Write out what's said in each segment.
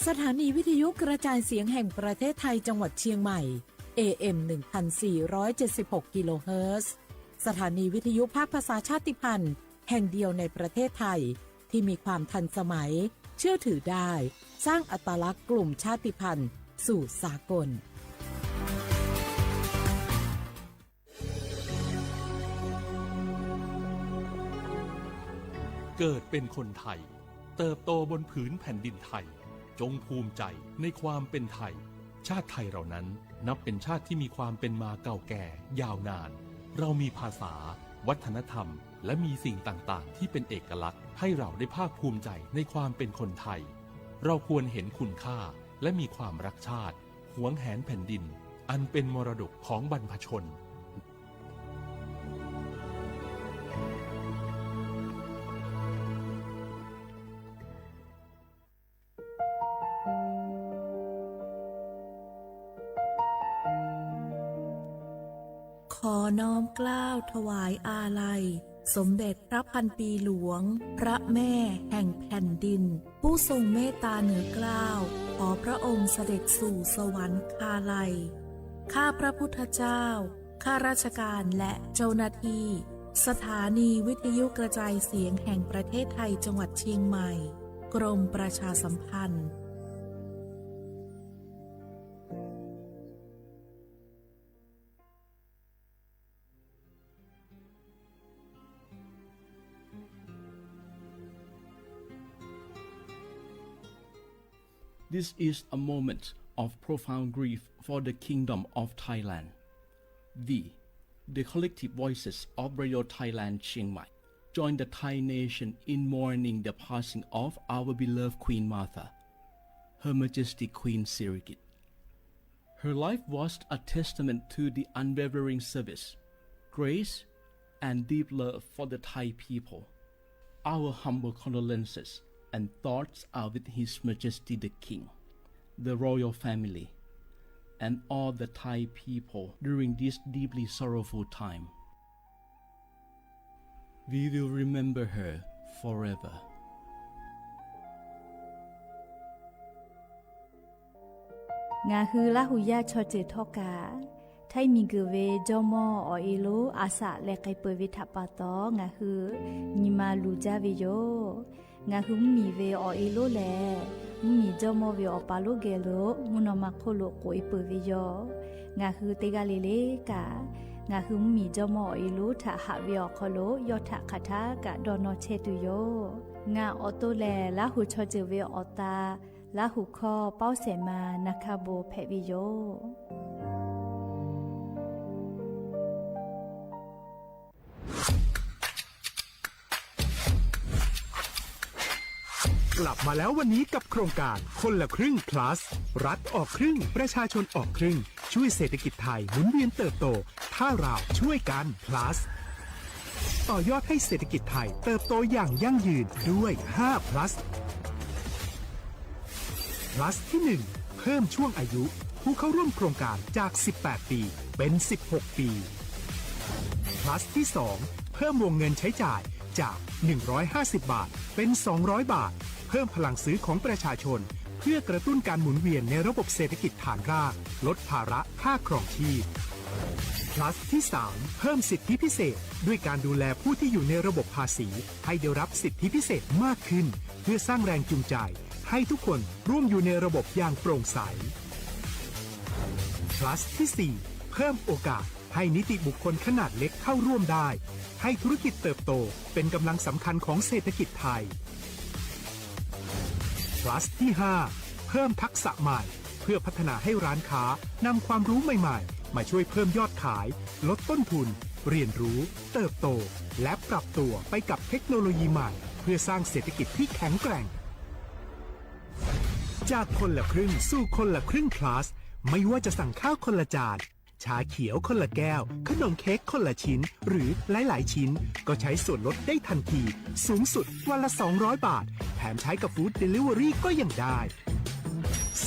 สถานีวิทยุกระจายเสียงแห่งประเทศไทยจังหวัดเชียงใหม่ เอ เอ็ม หนึ่งพันสี่ร้อยเจ็ดสิบหก กิโลเฮิรตซ์ สถานีวิทยุภาคภาษาชาติพันธุ์แห่งเดียวในประเทศไทย ที่มีความทันสมัย เชื่อถือได้ สร้างอัตลักษณ์กลุ่มชาติพันธุ์สู่สากล เกิดเป็นคนไทย เติบโตบนผืนแผ่นดินไทย จงภูมิใจในความเป็นไทย ชาติไทยเรานั้นนับเป็นชาติที่มีความเป็นมาเก่าแก่ยาวนาน เรามีภาษา วัฒนธรรม และมีสิ่งต่างๆ ที่เป็นเอกลักษณ์ให้เราได้ภาคภูมิใจในความเป็นคนไทย เราควรเห็นคุณค่าและมีความรักชาติ หวงแหนแผ่นดิน อันเป็นมรดกของบรรพชน ขอน้อมเกล้าถวายอาลัย สมเด็จพระพันปีหลวง พระแม่แห่งแผ่นดิน ผู้ทรงเมตตาเหนือเกล้า ขอพระองค์เสด็จสู่สวรรคาลัย ข้าพระพุทธเจ้า ข้าราชการและเจ้าหน้าที่ สถานีวิทยุกระจายเสียงแห่งประเทศไทยจังหวัดเชียงใหม่ กรมประชาสัมพันธ์ This is a moment of profound grief for the Kingdom of Thailand. We, the collective voices of Radio Thailand Chiang Mai, join the Thai nation in mourning the passing of our beloved Queen Mother, Her Majesty Queen Sirikit. Her life was a testament to the unwavering service, grace, and deep love for the Thai people. Our humble condolences and thoughts are with His Majesty the King, the royal family, and all the Thai people during this deeply sorrowful time. We will remember her forever. Ngaˬ hui Laˇ huˍ yaˇ chaw ceuˬ htawˇ kaꞈ, Htaiˇ miˬguiˬ ve jawˇmawˇ awˬ e lonˉ a shaꞈ leh k'ai peuˬ ve htaꞈ pa taw, ngaˬ hui nyi ma luˬ jaˇ ve yoˬ. Ngaˬ hui mvuhˇmiˬ ve awˬ e lonˉ lehˬ, mvuhˇmiˬ jawˇmawˇ ve awˬ pa lonˉ geh lo mvuhˇ naw ma hk'oˆ lo k'oꞈ e peuˬ ve yoˬ. Ngaˬ hui teˇ g'aˇ le le kaꞈ, ngaˬ hui mvuhˇmiˬ jawˇmawˇ awˬ e lonˉ htaꞈ haꞈ ve awˬ hk'aw lo yawˇ htaꞈ hk'aˬ htaˇ kaꞈ dawˇ nawˇ chehˇ tuˬ yoˬ. Ngaˬ awˬ to lehˬ, Laˇ huˍ chaw ceuˬ ve awˬ ta Laˇ huˍ hkawˇ Pawˇ Sehˍ ma na hkaˇ bon hpehꞈ ve yoˬ. กลับมาแล้ววันนี้กับโครงการคนละครึ่ง plus รัฐออกครึ่ง ประชาชนออกครึ่ง ช่วยเศรษฐกิจไทยหมุนเวียนเติบโต ถ้าเราช่วยกัน plus ต่อยอดให้เศรษฐกิจไทยเติบโตอย่างยั่งยืนด้วย ห้า plus plus ที่ หนึ่ง เพิ่มช่วงอายุผู้เข้าร่วมโครงการจาก สิบแปด ปี เป็น สิบหก ปี plus ที่ สอง เพิ่มวงเงินใช้จ่ายจาก หนึ่งร้อยห้าสิบ บาท เป็น สองร้อย บาท เพิ่มพลังซื้อของประชาชน เพื่อกระตุ้นการหมุนเวียนในระบบเศรษฐกิจฐานราก ลดภาระค่าครองชีพ plus ที่ สาม เพิ่มสิทธิพิเศษ ด้วยการดูแลผู้ที่อยู่ในระบบภาษี ให้ได้รับสิทธิพิเศษมากขึ้น เพื่อสร้างแรงจูงใจ ให้ทุกคนร่วมอยู่ในระบบอย่างโปร่งใส plus ที่ สี่ เพิ่มโอกาสให้นิติบุคคลขนาดเล็กเข้าร่วมได้ ให้ธุรกิจเติบโตเป็นกำลังสำคัญของเศรษฐกิจไทย plus ที่ ห้า เพิ่มทักษะใหม่ เพื่อพัฒนาให้ร้านค้านำความรู้ใหม่ๆ มาช่วยเพิ่มยอดขาย ลดต้นทุน เรียนรู้ เติบโต และปรับตัวไปกับเทคโนโลยีใหม่ เพื่อสร้างเศรษฐกิจที่แข็งแกร่ง จากคนละครึ่งสู่คนละครึ่ง plus ไม่ว่าจะสั่งข้าวคนละจาน ชาเขียวคนละแก้ว ขนมเค้กคนละชิ้น หรือหลายๆ ชิ้น ก็ใช้ส่วนลดได้ทันที สูงสุดวันละ สองร้อย บาท แถมใช้กับ Food Delivery ก็ยังได้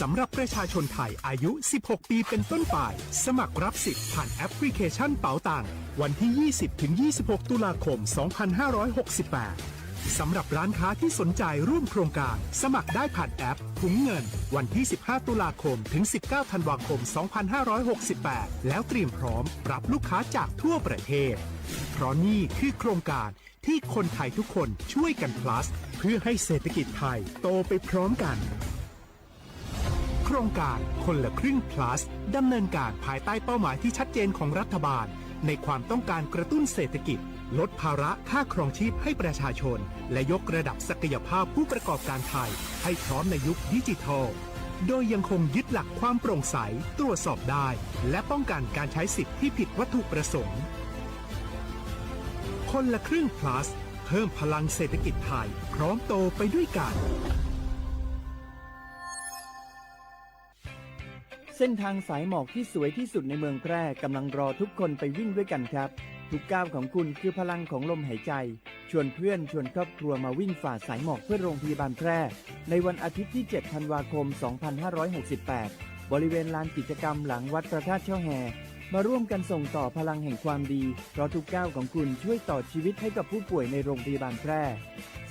สำหรับประชาชนไทยอายุ สิบหก ปีเป็นต้นไป สมัครรับสิทธิ์ผ่านแอปพลิเคชันเป๋าตัง วันที่ ยี่สิบ ถึง ยี่สิบหก ตุลาคม สองพันห้าร้อยหกสิบแปด สำหรับร้านค้าที่สนใจร่วมโครงการ สมัครได้ผ่านแอปถุงเงิน วันที่ สิบห้า ตุลาคม ถึง สิบเก้า ธันวาคม สองพันห้าร้อยหกสิบแปด แล้วเตรียมพร้อมรับลูกค้าจากทั่วประเทศ เพราะนี่คือโครงการที่คนไทยทุกคนช่วยกัน plus เพื่อให้เศรษฐกิจไทยโตไปพร้อมกัน โครงการคนละครึ่ง plus ดำเนินการภายใต้เป้าหมายที่ชัดเจนของรัฐบาล ในความต้องการกระตุ้นเศรษฐกิจ ลดภาระค่าครองชีพให้ประชาชน และยกระดับศักยภาพผู้ประกอบการไทย ให้พร้อมในยุคดิจิทัล โดยยังคงยึดหลักความโปร่งใส ตรวจสอบได้ และป้องกันการใช้สิทธิ์ที่ผิดวัตถุประสงค์ คนละครึ่ง plus เพิ่มพลังเศรษฐกิจไทย พร้อมโตไปด้วยกัน เส้นทางสายหมอกที่สวยที่สุดในเมืองแพร่กำลังรอทุกคนไปวิ่งด้วยกันครับ ทุกก้าวของคุณคือพลังของลมหายใจ ชวนเพื่อนชวนครอบครัวมาวิ่งฝ่าสายหมอกเพื่อโรงพยาบาลแพร่ ในวันอาทิตย์ที่ เจ็ด ธันวาคม สองพันห้าร้อยหกสิบแปด บริเวณลานกิจกรรมหลังวัดพระธาตุช่อแฮ มาร่วมกันส่งต่อพลังแห่งความดี เพราะทุกก้าวของคุณช่วยต่อชีวิตให้กับผู้ป่วยในโรงพยาบาลแพร่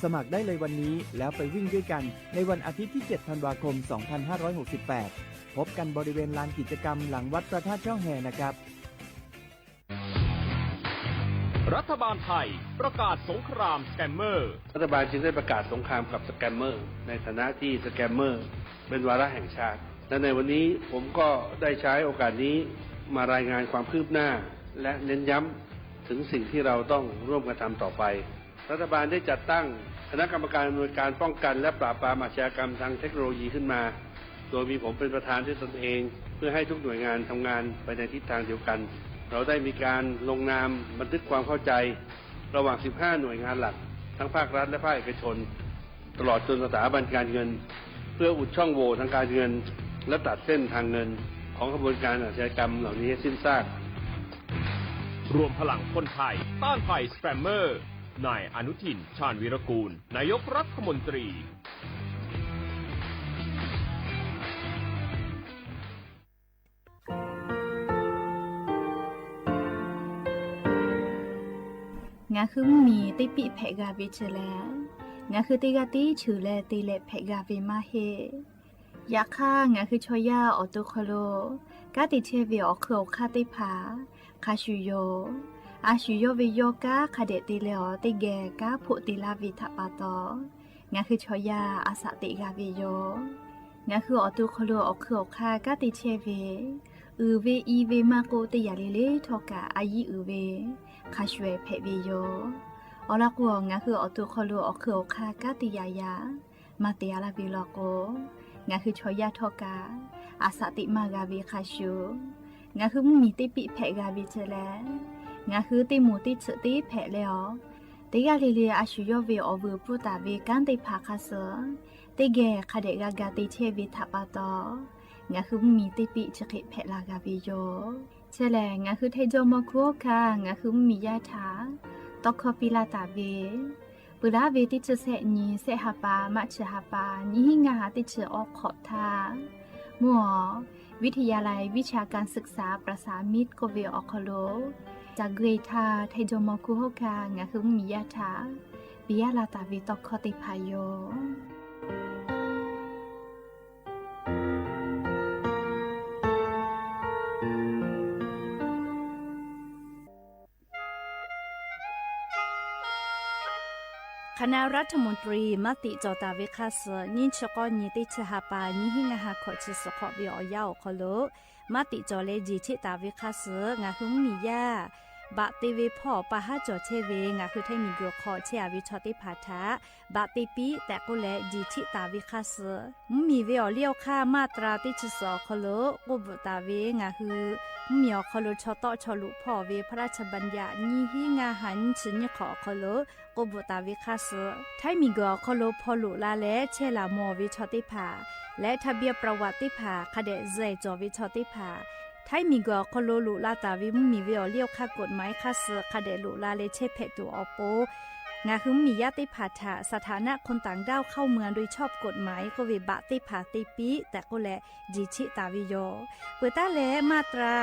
สมัครได้เลยวันนี้ แล้วไปวิ่งด้วยกันในวันอาทิตย์ที่ เจ็ด ธันวาคม สองพันห้าร้อยหกสิบแปด พบกันบริเวณลานกิจกรรมหลังวัดพระธาตุช่อแฮนะครับ รัฐบาลไทยประกาศสงครามสแกมเมอร์ รัฐบาลจึงได้ประกาศสงครามกับสแกมเมอร์ ในฐานะที่สแกมเมอร์เป็นวาระแห่งชาติ และในวันนี้ผมก็ได้ใช้โอกาสนี้มารายงานความคืบหน้า และเน้นย้ำถึงสิ่งที่เราต้องร่วมกันทำต่อไป รัฐบาลได้จัดตั้งคณะกรรมการอำนวยการป้องกันและปราบปรามอาชญากรรมทางเทคโนโลยีขึ้นมา โดยมีผมเป็นประธานด้วยตนเอง เพื่อให้ทุกหน่วยงานทำงานไปในทิศทางเดียวกัน เราได้มีการลงนามบันทึกความเข้าใจระหว่าง สิบห้า หน่วยงานหลัก ทั้งภาครัฐและภาคเอกชน ตลอดจนสถาบันการเงิน เพื่ออุดช่องโหว่ทางการเงิน และตัดเส้นทางเงินของขบวนการอาชญากรรมเหล่านี้ให้สิ้นซาก รวมพลังคนไทยต้านภัยสแกมเมอร์ นายอนุทิน ชาญวีรกูล นายกรัฐมนตรี Ngaˬ hui mvuhˇmiˬ teˇ piˆ hpehꞈ g'a ve chi lehˬ, ngaˬ hui teˇ g'aˇ tiˉ cheuˬ leh te leh hpehꞈ g'a ve maˇ heˆ. Yaꞈ hk'aˇ, ngaˬ hui chaw yaˇ awˬ to hk'aw lo kanˉ te chehˇ ve awˬ hk'eun awˬ hk'aˇ teˇ hpaˍ hk'a shuˍ yoˬ. A shuˍ yawˇ ve yawˇ kanˉ hk'a dehꞈ te leh awˬ teˇ geh kanˉ hpoˆ te laˇ ve htaꞈ pa taw, ngaˬ hui chaw yaˇ a shaꞈ teꞈ g'a ve yoˬ. Ngaˬ hui awˬ to hk'aw lo awˬ hk'eun awˬ hk'aˇ kanˉ te chehˇ ve, uiˍ ve i ve maˇ k'oˆ, teˇ yanˇ le le htawˇ kaꞈ a yiˉ uiˍ ve hk'a shuˍ ehˍ hpehꞈ ve yoˬ. Awˬ lawn k'o, ngaˬ hui awˬ to hk'aw lo awˬ hk'eun awˬ hk'aˇ kanˉ te yaꞈ yaꞈ maˇ te a laˇ ve law k'o, ngaˬ hui chaw yaˇ htawˇ kaꞈ a shaꞈ teꞈ maˇ g'a ve hk'a shuˍ, ngaˬ hui mvuhˇmiˬ teˇ piˆ hpehꞈ g'a ve chi lehˬ, ngaˬ hui teˇ moˍ teˇ tsuhꞈ teˇ hpehꞈ leh awˬ, teˇ g'aˇ le le a shuˍ yawˇ ve awˬ vuiˬ pfuhˇ taˍ ve kanˉ teˇ hpaˍ hk'a suh teˇ geh hk'a dehꞈ g'a ga te chehˇ ve htaꞈ pa taw, ngaˬ hui mvuhˇmiˬ teˇ piˆ chi hk'e hpehꞈ la g'a ve yoˬ. Chi lehˬ, ngaˬ hui Htaiˇ jawˇmawˇ hkuˇ hawˉ hkanˇ ngaˬ hui mvuhˇmiˬ yaˇ htaꞈ tawˇ hkawˇ piˇ laˇ taˍ ve, peuˬ laˉ ve teˇ chi sehˆ nyi sehˆ ha pa maˇ chi ha pa nyiˇ hinˉ ngaˇ ha teˇ chi awˬ hk'awꞈ htaˇ, mvuhˇ awˬ วิทยาลัยวิชาการศึกษาประสานมิตร k'oˆ ve awˬ hk'aw lo, ca gui htaˇ Htaiˇ jawˇmawˇ hkuˇ hawˉ hkanˇ ngaˬ hui mvuhˇmiˬ yaˇ htaꞈ piˇ laˇ taˍ ve tawˇ hkawˇ teˇ hpaˍ yoˬ. K'aˬ naˆ รัฐมนตรี maˇ tiꞈ cawˬ taˍ ve hk'a suh, nyiˇ chi k'awˇ nyi teˇ chi ha pa nyiˇ hinˉ ngaˇ ha hkawꞈ chi suhˍ hk'awꞈ ve awˬ yanˇ awˬ hk'aw lo maˇ tiꞈ cawˬ leh jeˬ cheˆ taˍ ve hk'a suh, ngaˬ hui mvuhˇmiˬ yaˇ baꞈ te ve hpawˇ pa haˉ cawˬ chehˇ ve ngaˬ hui Htaiˇ miˬguiˬ hk'aw chehˇ a ve chaw teˇ hpaˍ htaꞈ baꞈ te piˇ tehꞈ k'oˆ leh jeˬ cheˆ taˍ ve hk'a suh, mvuhˇmiˬ ve awˬ liˇ awˬ hk'aˇ maˇ tra teˇ chi suhˍ awˬ hk'aw lo k'oˆ bvuhꞈ taˍ ve ngaˬ hui mvuhˇmiˬ awˬ hk'aw lo chaw tawˆ chaw luꞈ hpawˇ ve พระราชบัญญัติ nyiˇ hinˉ ngaˇ ha nyiˇ chi nyiˇ hk'awꞈ awˬ hk'aw lo k'oˆ bvuhꞈ taˍ ve hk'a suh, Htaiˇ miˬguiˬ awˬ hk'aw lo hpaw loꞈ la leh chehˇ laˬ mawˬ ve chaw teˇ hpaˍ leh ทะเบียนประวัติ teˇ hpaˍ hk'a dehꞈ zuhꞈ cawˬ ve chaw teˇ hpaˍ, Htaiˇ miˬguiˬ awˬ hk'aw lo loꞈ la taˍ ve mvuhˇmiˬ ve awˬ liˇ awˬ hk'aˇ กฎหมาย hk'a suh hk'a dehꞈ loꞈ la leh chehˇ hpehꞈ tuˬ awˬ pon, ngaˬ hui mvuhˇmiˬ yaˇ teˇ hpaˍ htaꞈ สถานะคนต่างด้าวเข้าเมืองโดยชอบกฎหมาย k'oˆ ve baꞈ teˇ hpaˍ te piˇ tehꞈ k'oˆ leh jeˬ cheˆ taˍ ve yoˬ. Peuˬ taˉ leh maˇ tra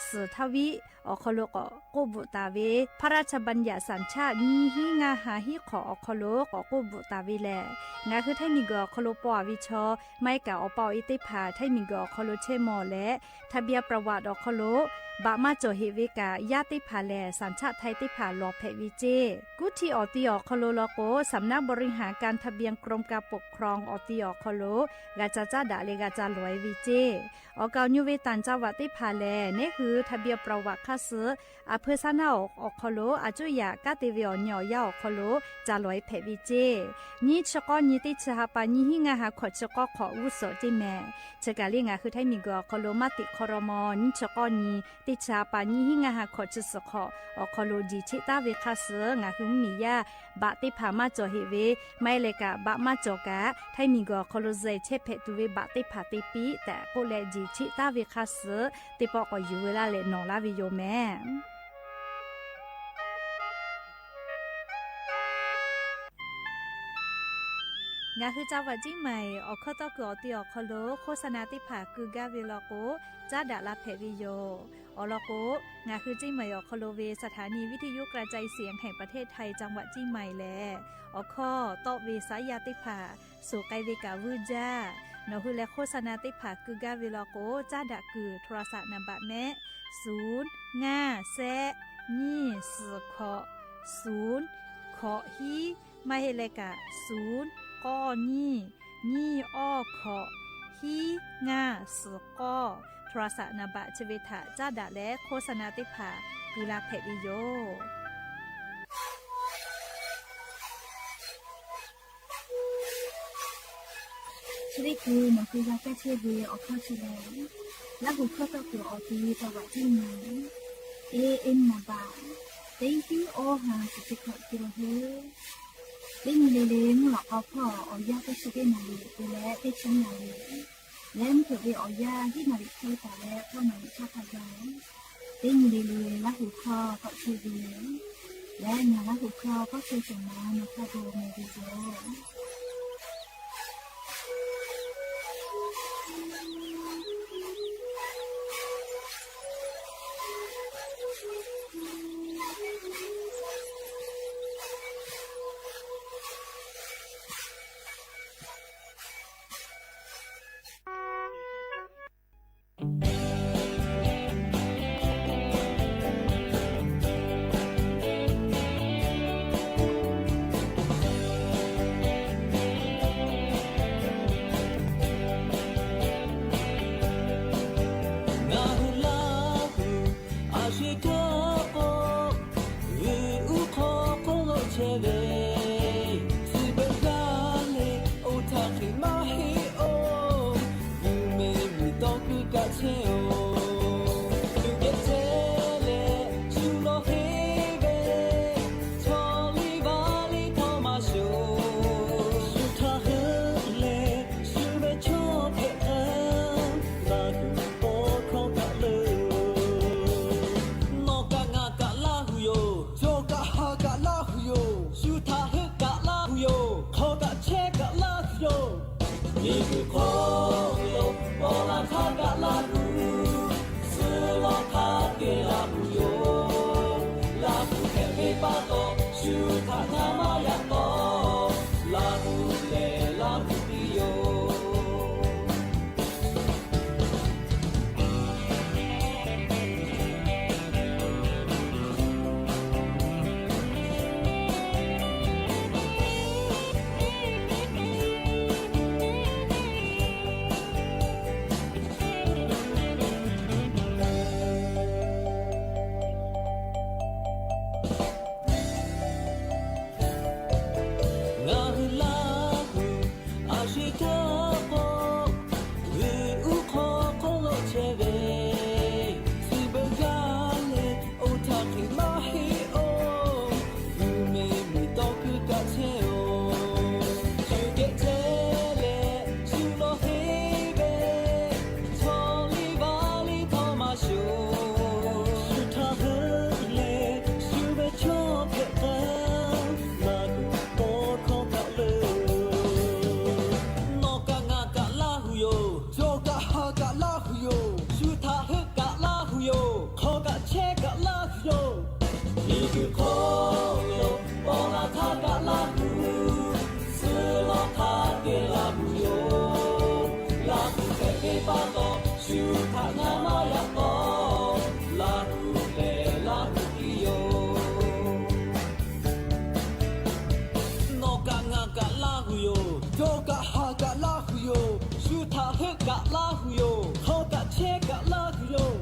suhˍ htaˇ viˉ awˬ hk'aw lo k'awꞈ k'oˆ bvuhꞈ taˍ ve พระราชบัญญัติสัญชาติ nyiˇ hinˉ ngaˇ ha hiˉ hk'awꞈ awˬ hk'aw lo k'awꞈ k'oˆ bvuhꞈ taˍ ve lehˬ, ngaˬ hui Htaiˇ miˬguiˬ awˬ hk'aw lo paw a ve chaw maˇ heˆ kaꞈ awˬ pa awˬ e teˇ hpaˍ Htaiˇ miˬguiˬ awˬ hk'aw lo chehˇ mawˬ leh ทะเบียนประวัติ awˬ hk'aw lo baꞈ maˇ cawˬ heꞈ ve kaꞈ, yaˇ teˇ hpaˍ lehˬ สัญชาติไทย teˇ hpaˍ lawˬ hpehꞈ ve ceˇ. Kuˉ htiˇ awˬ ti awˬ hk'aw lo law k'o, สำนักบริหารการทะเบียน กรมการปกครอง awˬ ti awˬ hk'aw lo g'a ca caˉ daꞈ leh g'a ca lawˬ e ve ceˇ. Awˬ kaˍ awˬ nyu ve ต่างจังหวัด teˇ hpaˍ lehˬ, neˉ hui ทะเบียนประวัติ hk'aˇ suh อำเภอ shaˉ naˆ awˬ hk'aw lo a cuˇ yaꞈ kanˉ te ve awˬ nyi awˬ yanˇ awˬ hk'aw lo ca lawˬ e hpehꞈ ve ceˇ. Nyiˇ chi k'awˇ nyi teˇ chi ha pa nyiˇ hinˉ ngaˇ ha hkawꞈ chi k'awˇ hk'awꞈ g'uˇ suhˍ ceˇ mehˍ. Chi kaˬ le ngaˬ hui Htaiˇ miˬguiˬ awˬ hk'aw lo maˇ teꞈ hk'aw raw maw nyiˇ chi k'awˇ nyi teˇ chi ha pa nyiˇ hinˉ ngaˇ ha hkawꞈ chi suhˍ hk'awꞈ awˬ hk'aw lo jeˬ cheˆ taˉ ve hk'aˇ suh ngaˬ hui mvuhˇmiˬ yaˇ baꞈ teˇ hpaˍ maˇ cawˬ heꞈ ve, maˇ heˆ leh kaꞈ baꞈ maˇ cawˬ kaꞈ Htaiˇ miˬguiˬ awˬ hk'aw lo zeh chehˇ hpehꞈ tuˬ ve baꞈ teˇ hpaˍ te piˇ tehꞈ k'oˆ leh jeˬ cheˆ taˉ ve hk'aˇ suh teˇ pawˆ k'awꞈ yuˬ ve laˇ leh nawˬ laˇ ve yoˬ mehˍ. Ngaˬ hui จังหวัดเชียงใหม่ awˬ hkawˇ tawˇ kuiˬ awˬ ti awˬ hk'aw lo โฆษณา teˇ hpaˍ keu gaˇ ve law k'o, caˉ daꞈ la hpehꞈ ve yoˬ. Awˬ lawn k'o, ngaˬ hui เชียงใหม่ awˬ hk'aw lo ve สถานีวิทยุกระจายเสียงแห่งประเทศไทย จังหวัดเชียงใหม่ lehˬ, awˬ hkawˇ tawˆ ve saˉ yaˇ teˇ hpaˍ suhˍ k'ai ve kaꞈ vuiˇ jaˇ. Nawˬ hui leh โฆษณา teˇ hpaˍ keu gaˇ ve law k'o, caˉ daꞈ kuiˬ โทรศัพท์ naˍ baꞈ mehˆ suˍ ngaˇ shehˆ nyiˇ suhˍ hkawꞈ suˍ hkawꞈ hiˉ, maˇ heˆ leh kaꞈ suˍ k'awˇ nyiˇ nyiˇ awˇ hkawꞈ hiˉ ngaˇ suhˍ k'awˇ โทรศัพท์ naˍ baꞈ chi ve htaꞈ caˉ daꞈ leh โฆษณา teˇ hpaˍ keu la hpehꞈ ve yoˬ. Chi teˇ hkui nawˬ hui g'a kaˇ chehˇ ve awˬ hkawˇ chi lehˬ, Laˇ huˍ hkawˇ tawˇ kuiˬ awˬ ti จังหวัดเชียงใหม่ A M naˍ baꞈ teˇ hiˉ awˇ ha suhˍ chi hkawꞈ te la hui. Teˇ nyi le le mvuhˇ lawꞈ k'aw hpawˇ awˬ yanˇ teˇ chi teˇ naˍ riˍ te leh teˇ chi naˍ riˍ, leh mvuhˇ hpeuꞈ ve awˬ yanˇ hiˉ naˍ riˍ hk'e taˍ leh k'awˇ naˍ riˍ chaˇ hk'a gaˬ, teˇ nyi le le Laˇ huˍ hkawˇ tawˆ chehˇ ve leh ngaˬ Laˇ huˍ hkawˇ kawˇ chehˇ shawˍ ma nawˬ hk'a gaˬ mawˬ ve yoˬ. Ngaˬ hui Laˇ huˍ a shu htaˇ k'o, uiˍ uˉ hk'aw hk'oˆ lo chehˇ ve, suh beuꞈ g'aˇ le, oˇ htaˇ hk'e maˇ heˆ-oˬ. G'uiˬ mehˍ miˬ tawˇ kuiˬ kaꞈ chehˇ-oˬ. G'uiˬ geh chehˇ leh shu lawˬ heˆ ve, chaw liˇ vaˇ liˇ htawˇ maˇ shuˍ. Shu htaˇ heuˆ leh shu ve chaw hpehꞈ k'ai, Laˇ huˍ k'awˇ hkawˇ kaꞈ leuˬ. Nawˬ kaꞈ ngaˬ kaꞈ Laˇ huˍ yoˬ. Chaw kaꞈ ha kaꞈ Laˇ huˍ yoˬ. Shu htaˇ heuˆ kaꞈ Laˇ huˍ yoˬ. Hk'aw kaꞈ chehˇ kaꞈ Laˇ huˍ yoˬ. Miˬ guiˬ hk'aw lo paw la htaˇ kaꞈ Laˇ huˍ. Pa taw, shu htaꞈ ngaˬ maˇ yaꞈ k'aw, Laˇ huˍ lehˬ Laˇ huˍ piˇ yoˬ. Nawˬ kaꞈ ngaˬ kaꞈ Laˇ huˍ yoˬ. Yawˇ kaꞈ haˍ kaꞈ Laˇ huˍ yoˬ. Shu htaꞈ heuˆ kaꞈ Laˇ huˍ yoˬ. Hk'aw kaꞈ chehˇ kaꞈ Laˇ huˍ yoˬ.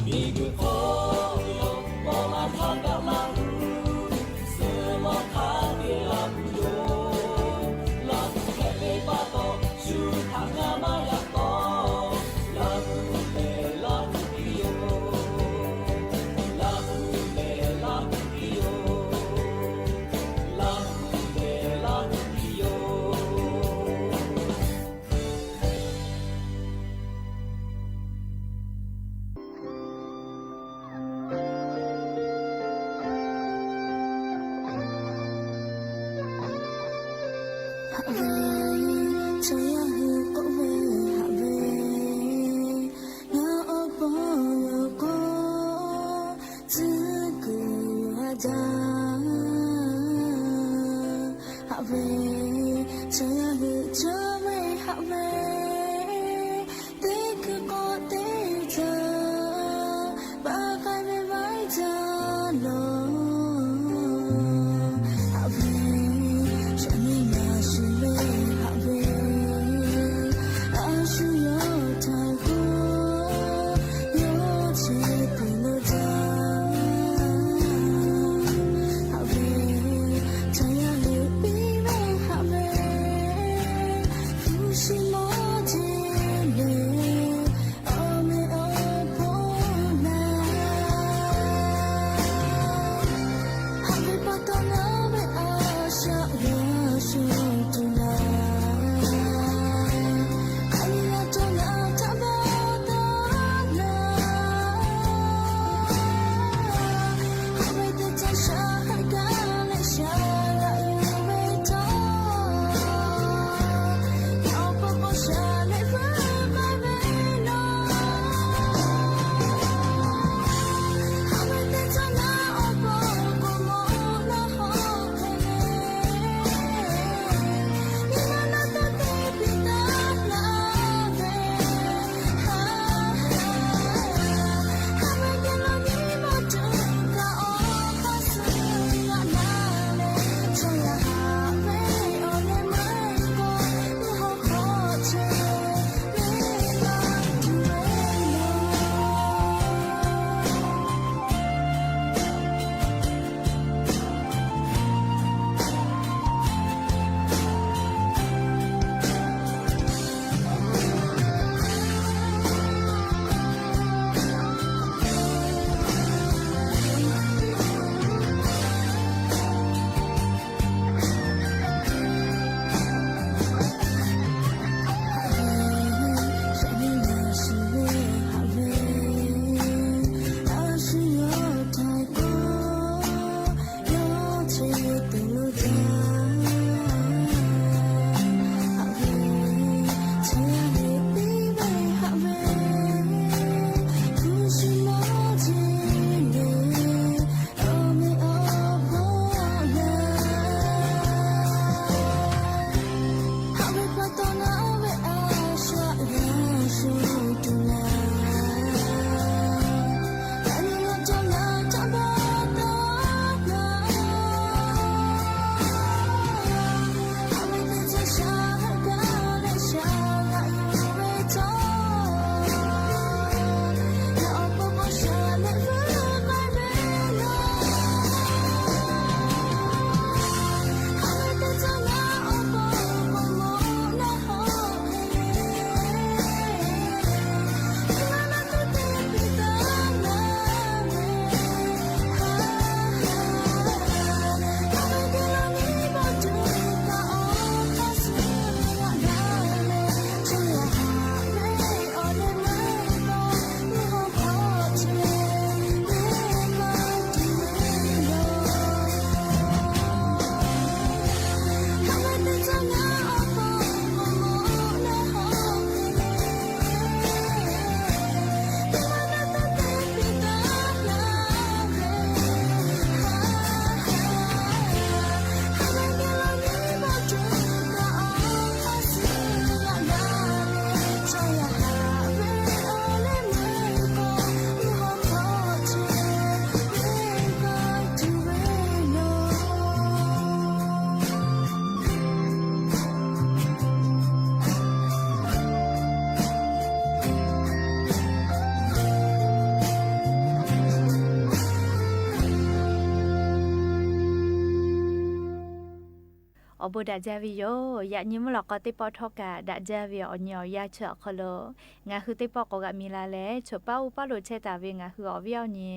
Miˬguiˬ hk'oˆ lo paw la htaˇ kaꞈ Laˇ huˍ, suhˍ mawˇ hk'a te Laˇ huˍ yoˬ. Laˇ huˍ hpehꞈ ve pa taw, shu htaꞈ ngaˬ maˇ yaꞈ k'aw, Laˇ huˍ lehˬ Laˇ huˍ piˇ yoˬ. Laˇ huˍ lehˬ Laˇ huˍ piˇ yoˬ. Laˇ huˍ lehˬ Laˇ huˍ piˇ yoˬ. Awˬ bon daꞈ jaˇ ve yoˬ. Yaꞈ nyi mvuhˇ lawꞈ k'aw teˇ pawˆ htawˇ kaꞈ daꞈ jaˇ ve awˬ nyi awˬ yanˇ chi awˬ hk'aw lo ngaˬ hui teˇ pawˆ k'awꞈ g'aꞈ mi la leh, choˬ paˉ oˇ paˉ lo chehˇ taˍ ve ngaˬ hui awˬ viˉ awˬ nyi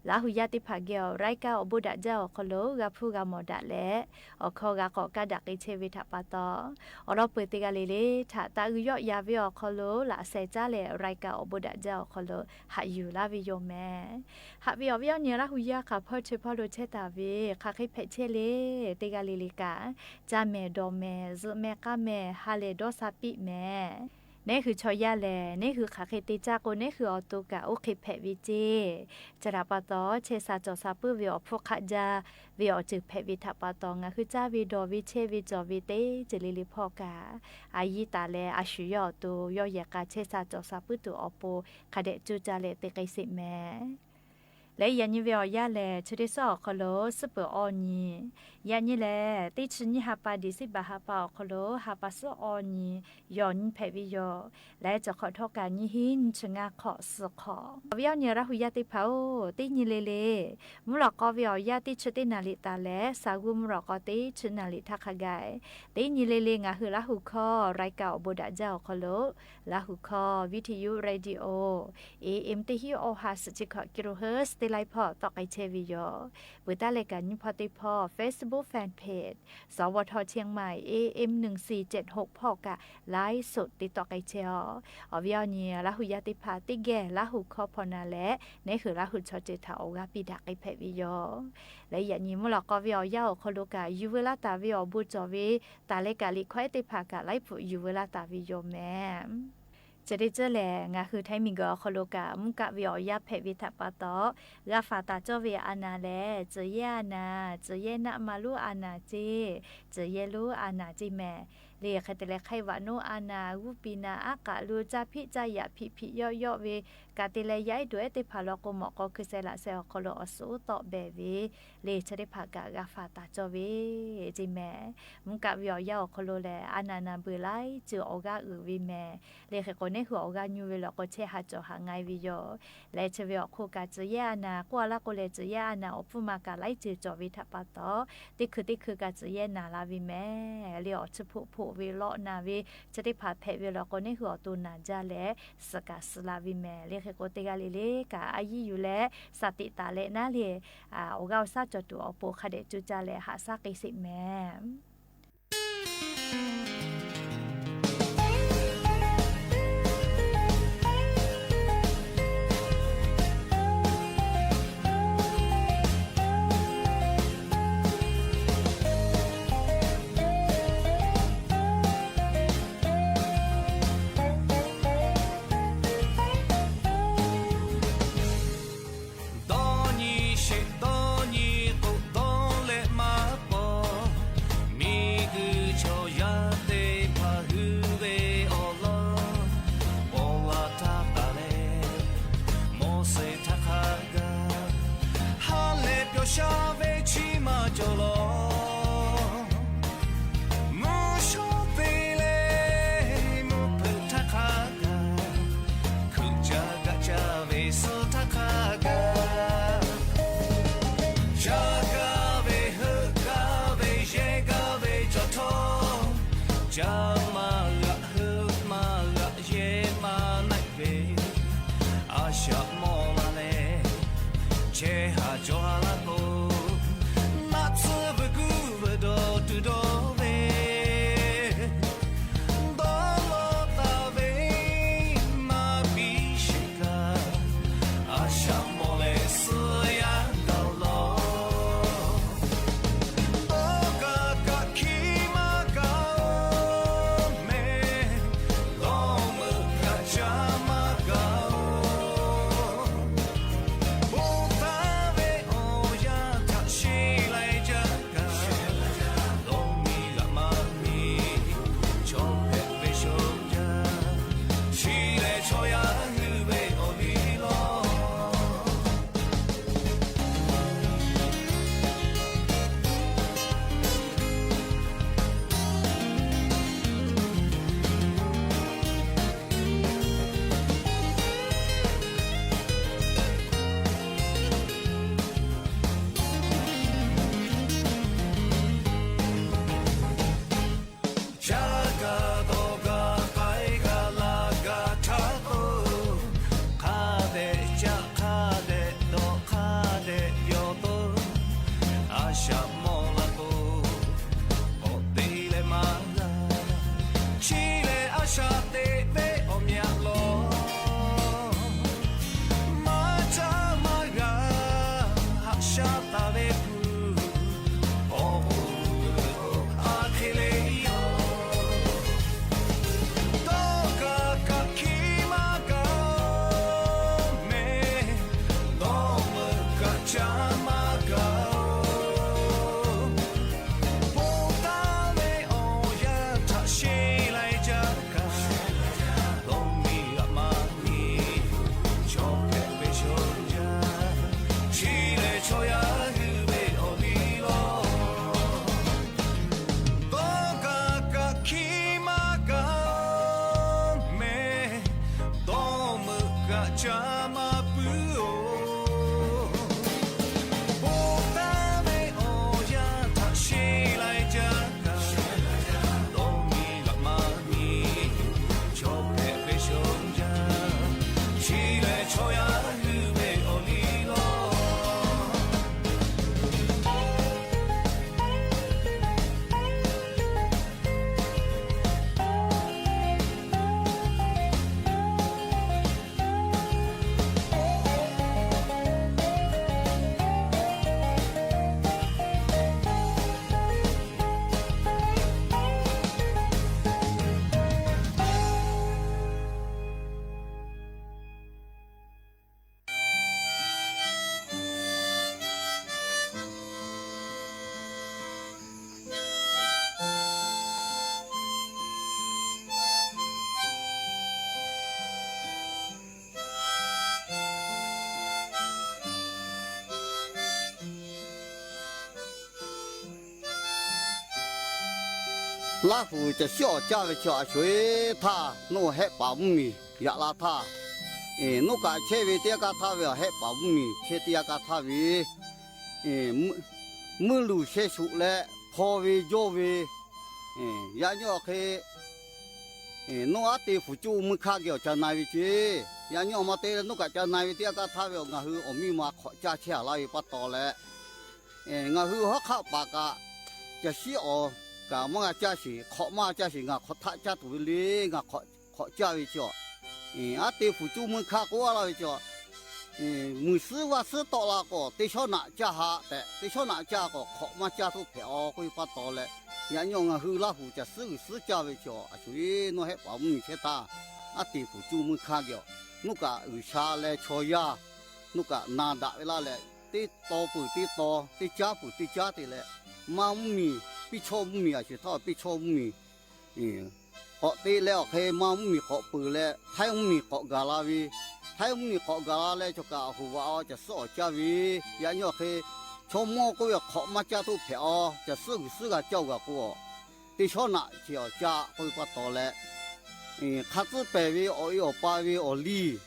Laˇ hu yaˇ teˇ hpaˍ geh awˬ รายการ awˬ bon daꞈ jaˇ awˬ hk'aw lo g'a hpuˇ g'a mawˬ daꞈ leh, awˬ hkawˇ g'a k'awꞈ kaˇ daꞈ k'ai chehˇ ve htaꞈ pa taw, awˬ lawn peuˬ teˇ g'aˇ le le htaꞈ taˇ g'uiˬ yawˆ yan ve awˬ hk'aw lo laꞈ sheh caˉ leh รายการ awˬ bon daꞈ jaˇ awˬ hk'aw lo haꞈ yuˬ laˇ ve yoˬ mehˍ. Haꞈ ve awˬ viˉ awˬ nyi Laˇ hu yaˇ hk'aˬ hpawˇ chi hpawˇ lo chehˇ taˍ ve hk'aˬ hk'e hpehꞈ chehˇ le, teˇ g'aˇ le le kaꞈ, caˇ mehˍ dawˬ mehˍ zuhꞈ mehˍ k'aˇ mehˍ ha lehˬ dawˇ sha piˆ mehˍ. Neˇ hui chaw yaˇ lehˬ, neˇ hui hk'aˬ hk'e te caˇ k'o, neˇ hui awˬ to kaꞈ oˇ hk'e hpehꞈ ve ceˇ. Chi htaꞈ pa taw, chehˇ sha cawˬ sha puiˉ ve awˬ hpfuhˇ hk'aˆ jaˇ ve awˬ ceuˬ hpehꞈ ve htaꞈ pa taw, ngaˬ hui caˇ ve dawˬ ve chehˇ ve cawˬ ve teˇ ceuˬ le le hpawˇ kaꞈ, a yiˇ taˍ leh a shu yawˇ awˬ to yawˇ yehˬ k'a chehˇ sha cawˬ sha puiˉ tuˬ awˬ pon hk'a dehꞈ coˇ caˇ leh te k'ai sheˍ mehˍ. Leh yaꞈ nyi ve awˬ yanˇ lehˬ, chi teˇ suhˉ awˬ hk'aw lo suhˉ peuˬ awˬ nyi, yaꞈ nyi lehˬ teˇ chi nyiˇ ha pa December ha pa awˬ hk'aw lo ha pa suhˉ awˬ nyi yawˬ nyi hpehꞈ ve yoˬ. Leh chi hk'awꞈ htawˇ kaꞈ nyiˇ hinˉ nyiˇ chi ngaˇ hk'awꞈ suhˍ hk'awꞈ. Awˬ viˉ awˬ nyi Laˇ hu yaˇ teˇ hpaˍ-oˬ, teˇ nyi le le mvuhˇ lawꞈ k'aw ve awˬ yanˇ teˇ chi teˇ naˍ riˍ taˍ leh, sa g'uˇ mvuhˇ lawꞈ k'aw teˇ chi naˍ riˍ htaˇ hk'a gaˬ, teˇ nyi le le ngaˬ hui Laˇ hu hkawˇ รายการ awˬ bon daꞈ jaˇ awˬ hk'aw lo Laˇ hu hkawˇ วิทยุ radio AM teˇ hinˉ awˬ ha suhˍ chi hkawꞈ กิโลเฮิรตซ์ teˇ laiˉ hpawˇ tawˆ k'ai chehˇ ve yoˬ. Peuˬ taˉ leh kaꞈ nyiˇ hpawˇ teˇ hpawˇ Facebook fanpage สวท เชียงใหม่ AM หนึ่งสี่เจ็ดหก hpawˇ kaꞈ ไลฟ์สด te tawˆ k'ai chehˇ-oˬ. Awˬ viˉ awˬ nyi Laˇ hu yaˇ teˇ hpaˍ teˇ geh Laˇ hu hkawˇ hpawˇ na leh, neˇ hui Laˇ hu chaw ceuˬ htaꞈ awˬ g'aˇ piˇ daꞈ k'ai hpehꞈ ve yoˬ. Leh yaꞈ nyi mvuhˇ lawꞈ k'aw ve awˬ yanˇ awˬ hk'aw lo kaꞈ yuˬ veu laˇ taˍ ve awˬ bon cawˬ ve taˍ leh kaꞈ liꞈ hkawehˉ teˇ hpaˍ kaꞈ laiˉ pfuhꞈ yuˬ veu laˇ taˍ ve yoˬ mehˍ. Chi teˇ ceuˬ lehˬ, ngaˬ hui htaiˍ miˬguiˬ awˬ hk'aw lo kaꞈ mvuhˇ kaˆ ve awˬ yanˇ hpehꞈ ve htaꞈ pa taw, g'a faˍ taˍ cawˇ ve a naˍ lehˬ, tcuhˬ yehˇ a naˍ, tcuhˬ yehˇ naˆ ma lonˉ a naˍ ceˇ, tcuhˬ yehˇ lonˉ a naˍ ceˇ mehˍ. Leh hk'e te leh hk'ai vaꞈ noˉ a naˍ, g'uˇ piˍ naˍ, aˉ k'aꞈ lo caˇ hpiˆ caˇ yaꞈ hpiꞈ hpiꞈ yawˆ yawˆ ve kaꞈ te leh yaˇ ehˉ duˬ ehˉ teˇ hpaˍ law k'o, mawꞈ k'aw hkui sheh laꞈ sheh awˬ hk'aw lo awˬ suhˍ uˉ tawˆ behˍ ve, leh chi teˇ hpaˍ kaꞈ g'a faˍ taˍ cawˇ ve ceˇ mehˍ. Mvuhˇ kaˆ ve awˬ yanˇ awˬ hk'aw lo lehˬ, a naˍ naˍ beuˬ laiˉ ceuˬ awˬ g'aˇ uiˍ ve mehˍ. Leh hk'e k'o, neˇ hui awˬ g'aˇ nyu ve law k'o, chehˇ ha cawˬ haꞈ nga e ve yoˬ. Leh chi ve awˬ hk'oˆ kaꞈ, tcuhˬ yehˇ a naˍ k'oˆ a laˇ k'o lehˬ, tcuhˬ yehˇ a naˍ awˬ hpfuhˇ ma kaꞈ laiˉ ceuˬ cawˬ ve htaꞈ pa taw, teˇ hkui teˇ hkui kaꞈ tcuhˬ yehˇ naˍ la ve mehˍ. Leh awˬ chi hpoꞈ hpoꞈ ve lawˆ naˍ ve chi teˇ hpaˍ hpehꞈ ve law k'o, neˇ hui awˬ to naˍ jaˇ leh suhˍ kaꞈ suhˍ la ve mehˍ. Leh hk'e k'o, teˇ g'aˇ le le kaꞈ a yiˇ yuˬ leh shaˍ tiꞈ taˍ leh naˉ leh, awˬ g'aˇ awˬ shaˉ cawˬ tuˬ awˬ pon hk'a dehꞈ coˇ caˇ leh haꞈ shaˉ k'ai sheˍ mehˍ. Dawˇ nyi sheˍ dawˇ nyi k'o dawˇ leh maˇ paw, miˬguiˬ chaw yaˇ teˇ hpaˍ hui ve awˬ lawn paw la htaˇ taˍ leh, mawˬ shehˍ htaˇ hk'a gaˬ ha lehˬ pyawˬ sha ve chi maˇ cawˬ law. Mvuhˇ shawˉ te leh mvuhˇ hpeuꞈ htaˇ hk'a gaˬ, hkui caˇ gaꞈ caˇ ve suh htaˇ hk'a gaˬ, caˇ gaˇ ve heuˆ gaˇ ve yehˇ gaˇ ve cawˬ htawˇ, caˇ maˇ g'aꞈ heuˆ maˇ g'aꞈ yehˇ maˇ naˆ ve, a shaꞈ mawˬ la leh chehˇ ha cawˬ ha laˇ k'o, naˆ tsuhˇ veuꞈ kuˆ veuꞈ dawˬ tuˬ dawˇ ve, dawˇ lawˬ taˍ ve maˇ biˇ sheˍ kaꞈ, a shaꞈ mawˬ leh suh yaˇ gaˬ law. Awˬ kaꞈ kaꞈ hkiˇ maˇ kaꞈ mehˍ, dawˇ meuꞈ kaꞈ caˇ maˇ kaꞈ-oˬ, bon taˍ ve Kaꞈ ca maˇ puiˉ-oˬ. Bon taˇ ve awˬ yanˇ htaꞈ sheˍ laiˉ jaˇ kaꞈ, dawˇ miˬ laꞈ maˇ miˬ, chaw hpehꞈ ve shoˍ jaˇ, chi lehˬ chaw yaˇ hui ve awˬ liˇ lawˬ. Laˇ huˍ caˬ shiˉ awˍ caˇ ve chi a sho-eˬ htaˇ, nawˬ hehˆ paˍ mvuhˇ miˬ yaꞈ la htaˇ, nawˬ kaꞈ chehˇ ve teˇ yanˇ kaˇ htaˇ ve awˬ hehˆ paˍ mvuhˇ miˬ chehˇ teˇ yanˇ kaˇ htaˇ ve, mvuhˇ luˬ sheh shuˍ leh hpaw ve jawˇ ve, yaꞈ nyi awˬ hk'e nawˬ aˉ te fuˍ cuˇ mui hkaˇ geh awˬ ca na ve ce. Yaꞈ nyi awˬ ma te leh nawˬ kaꞈ ca na ve teˇ yanˇ kaˇ htaˇ ve awˬ ngaˬ hui awˬ miˇ ma hk'awꞈ caˇ chehˇ a laˇ ve pa taw leh, ngaˬ hui hawˉ hk'aˆ paˍ kaꞈ caˬ shiˉ awˍ kaꞈ maˇ g'a caˇ sheˍ, hk'awꞈ maˇ caˇ sheˍ, ngaˬ hk'awꞈ htaˆ caˇ tuˬ ve le, ngaˬ hk'awꞈ caˇ ve chi a, aˉ te fuˍ cuˇ mui hkaˇ k'oˆ a laˇ ve chi a, muiˬ suhˉ vaˇ suhˉ tawˆ la k'o, teˇ shawˉ naꞈ caˇ haꞈ tehꞈ, teˇ shawˉ naꞈ caˇ k'o hk'awꞈ maˇ caˇ tuˬ hpehꞈ a k'oˆ ve pa taw leh, yaꞈ nyi awˬ ngaˬ hui Laˇ huˍ caˬ suhˉ g'uiˬ suhˉ caˇ ve chi a sho-eˬ nawˬ hehˆ paˍ mvuhˇ miˬ chehˇ htaˇ, aˉ te fuˍ cuˇ mui hkaˇ geh awˬ, nawˬ kaꞈ G'uiˬ sha leh chaw yaˇ nawˬ kaꞈ na daꞈ ve laˇ leh, teˇ taw peuˬ teˇ taw, teˇ caˉ peuˬ teˇ caˉ te leh, maˇ mvuhˇ miˬ, piˇ chawˇ mvuhˇ miˬ a sho htaˇ piˇ chawˇ mvuhˇ miˬ, k'awꞈ te leh awˬ hk'e maˇ mvuhˇ miˬ k'awꞈ peuˬ leh, htaiˇ mvuhˇ miˬ k'awꞈ gaˬ la ve, htaiˇ mvuhˇ miˬ k'awꞈ gaˬ la leh chaw kaꞈ hoꞈ vaꞈ a caˬ suhˉ awˍ caˇ ve, yaꞈ nyi awˬ hk'e chaw mawˇ k'oˆ ve hk'awꞈ maˇ caˇ tuˬ hpehꞈ a, caˬ suhˉ g'uiˬ suhˉ g'a caˇ-oˬ gaˬ k'o, teˇ shawˉ naꞈ chi awˬ caˇ k'oˆ ve pa taw leh, hk'a tcuhˉ pehˍ ve awˬ e awˬ pa ve awˬ liˇ,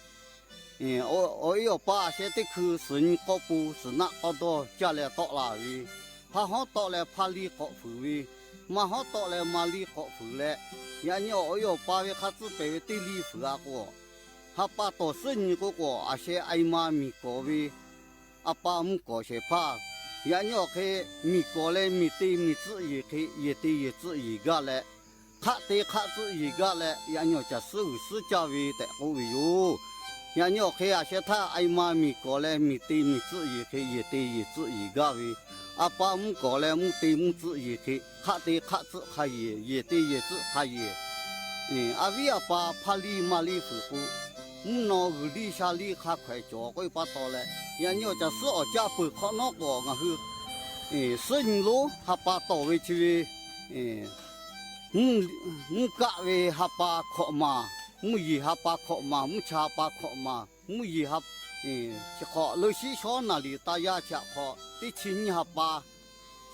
awˬ e awˬ pa a sheh teˇ hkui suhˍ nyi k'awˇ po suhˍ naˆ k'awˇ dawˇ caˇ leh tawˆ la ve, hpaˇ hawˉ tawˆ leh hpaˇ liˇ k'awꞈ fuiˍ ve, maˇ hawˉ tawˆ leh maˇ liˇ k'awꞈ fuiˍ leh, yaꞈ nyi awˬ e awˬ pa ve hk'a tcuhˉ pehˍ ve teˇ liˇ fuiˍ a k'o, ha pa tawˍ suhˉ nyi k'oˆ k'o, a sheh a e ma miˬ kawˍ ve a pa mvuhˇ kawˍ shehˍ hpaˇ, yaꞈ nyi awˬ hk'e miˬ kawˍ leh miˬ te miˬ tcuhˆ yeˬ hk'e yehˬ te yehˬ tcuhˆ yeˬ gaˇ leh, hk'aˆ te hk'aˆ tcuhˆ yeˬ gaˇ leh, yaꞈ nyi awˬ caˬ suhˉ g'uiˬ suhˉ caˇ ve tehꞈ k'oˆ ve yoˬ. Yaꞈ nyi awˬ hk'e a sheh htaˇ a e ma miˬ kawˍ leh miˬ te miˬ tcuhˆ yeˬ hk'e yehˬ te yehˬ tcuhˆ yeˬ gaˇ ve, a pa mvuhˇ kawˍ leh mvuhˇ te mvuhˇ tcuhˆ yeˬ hk'e hk'aˆ te hk'aˆ tcuhˆ hk'a yehˬ yehˬ te yehˬ tcuhˆ hk'a yehˬ, a viˉ a pa hpaˇ liˇ maˇ liˇ fuiˍ k'o, mvuhˇ naw g'uiˬ liˇ sha liˇ hk'a hkawehˍ cawˬ k'oˆ ve pa taw leh, yaꞈ nyi awˬ caˬ suhˉ awˬ caˇ peuˬ hk'awꞈ nawˉ k'o, ngaˬ hui suhˉ nyi lonˉ ha pa tawˍ ve chi ve, mvuhˇ kaˆ ve ha pa hkawꞈ maˬ, mvuhˇ yeˬ ha pa hkawꞈ maˬ, mvuhˇ cha ha pa hkawꞈ maˬ, mvuhˇ yeˬ ha, chi hk'awꞈ leuˉ shiˉ shawˉ naˍ liˍ taˇ yaˇ chi htaꞈ hk'aw teˇ chi nyiˇ ha pa,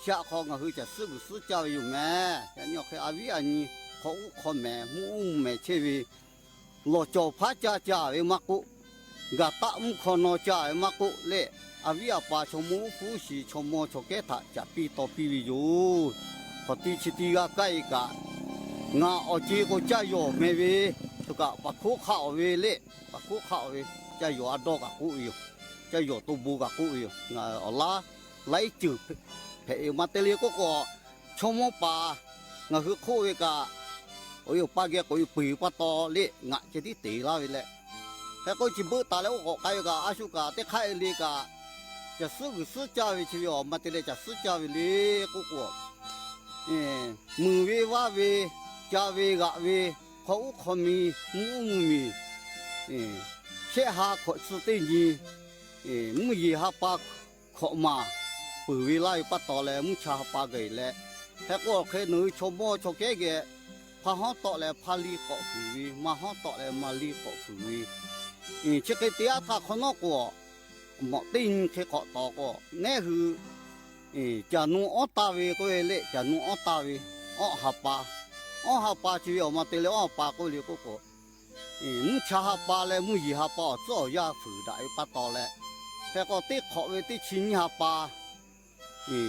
chi htaꞈ hk'aw ngaˬ hui caˬ suhˉ g'uiˬ suhˉ caˇ ve yoˬ meh. Yaꞈ nyi awˬ hk'e a viˉ a nyi hk'aw uˉ hk'aw mehˍ mvuhˇ uˉ mvuhˇ mehˍ chehˇ ve, lawˬ cawˬ hpaˉ caˇ caˇ ve maˇ k'oˆ, gaˬ taˆ mvuhˇ hk'aw naw caˇ ve maˇ k'oˆ leh, a viˉ a pa chaw mawˇ uˉ hpu shiˍ chaw mawˇ chaw kehˉ htaꞈ caꞈ piˇ taw piˇ ve yoˬ. Hk'awꞈ tiˇ chi tiˇ g'a kaˇ e kaꞈ, ngaˬ awˬ ceˬ k'o caˇ yawˬ meh ve, choˬ kaꞈ paˍ hkoˉ hk'aˆ awˬ ve lehˬ, paˍ hkoˉ hk'aˆ awˬ ve, caˇ yawˬ a dawˇ kaꞈ k'oˆ ve yoˬ. Caˇ yawˬ to bon kaꞈ k'oˆ ve yoˬ. Awˬ laˉ laiˉ ceuˬ hpehꞈ ve maˇ te le k'oˆ k'o, chaw mawˇ paˍ ngaˬ hui hk'oˆ ve kaꞈ, awˬ e awˬ pa geh k'oꞈ e peu eˬ pa taw lehˬ ngaˬ ceh tiˉ te laˇ ve leh, hk'e k'oˆ chi beuˆ taˍ leh oˇ k'awꞈ k'ai ve kaꞈ, a shu kaꞈ teˇ hk'aˆ e le kaꞈ, caˬ suhˉ g'uiˬ suhˉ caˇ ve chi ve awˬ ma te leh caˬ suhˉ caˇ ve le k'oˆ k'o, muiˬ ve vaˇ ve, ca ve g'aꞈ ve, hk'aw uˉ hk'aw mi, mvuhˇ uˉ mvuhˇ miˬ, shehˆ ha hkawꞈ tcuh teˇ nyi, mvuhˇ yeˬ ha pa hkawꞈ maˬ peuˬ ve laˇ ve pa taw leh mvuhˇ cha ha pa gaˬ e leh, hk'e k'o awˬ hk'e nawˬ hui chaw mawˇ chaw kehˉ geh, hpaˇ hawˉ tawˆ leh hpaˇ liˇ k'awꞈ fuiˍ ve, maˇ hawˉ tawˆ leh maˇ liˇ k'awꞈ fuiˍ ve, chi hk'e te yaˇ htaˇ hk'awꞈ nawˉ k'o, mawꞈ teˇ nyi hk'e k'awꞈ tawˍ k'o, ngaˬ hui caˬ nu awˉ taˇ ve k'oˆ ve lehˬ, caˬ nu awˉ taˇ ve, awˉ ha pa, awˉ ha pa chi ve awˬ ma te leh awˉ ha pa k'oˆ le k'oˆ k'o, mvuhˇ cha ha pa leh mvuhˇ yeˬ ha pa awˬ tcuhˉ awˬ yanˇ fuiˍ daꞈ ve pa taw leh, hk'e k'o teˇ hk'awꞈ ve teˇ chi nyiˇ ha pa,